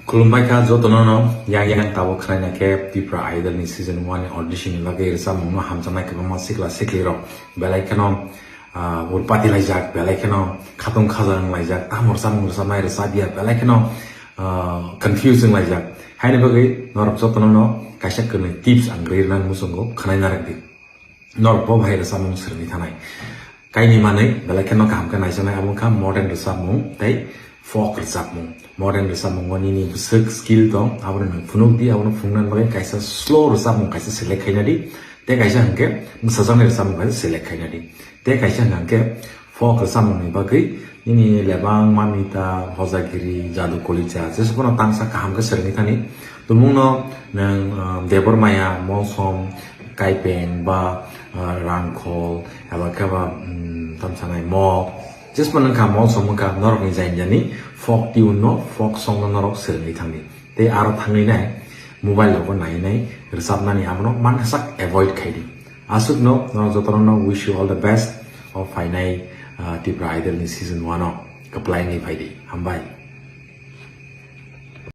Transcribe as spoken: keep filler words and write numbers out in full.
Khulumbai kha jotono no, yang yang tabuk khwlaina khe Tipra Idol ni season one ni audition ni bagwi rwchapmung no hamjaknai kwbangma sikla sikli rok belai kheno, ah, urpati laijak, belai kheno khatung khajang laijak, tamo rwchapmung rwchapnai rwchapya belai kheno, ah, confuse wng laijak. Haini bagwi norok jotono no kaisa kwnwi tips ang rwi rwna muchungo, khwlai narwk di. Norok bo bahai rwchapmung swrwngwi thanai. Kaini manwi belai kheno kaham khe naijaknai abo wngkha modern rwchapmung tei folk rwchapmung. Modern rwchapmungo nini bwswk skill tong, abono nwng phunuk di, abono phunuknani bagwi kaisa slow rwchapmung kaisa select khaina di, tei kaisa hwnkhe bwsajaknai rwchapmung kaisa select khaina di. Tei kaisa hwnkha hwnkhe folk rwchapmungni bagwi nini lebang mamita, hojagiri, jadu kolicha, jesuphano tangsa kaham khe swrwngwi thani. Tumungno nwng, ah, Debor Maya, Molsom, Kaipeng ba, ah, Rangkhol, eba khe ba, mm, tamsanai Mok. Jesuphano wngkha Molsom wngkha norokni jainjani folk tune no, folk song no norok swrwngwi thangdi. Tei aro thangwi nai mobile rogo nai nai rwchapnani abono mankasak avoid khaidi. Aswkno norok jotono no wish you all the best o phainai, ah, Tipra Idol ni season one o kwplai wngwi phaidi. Hambai.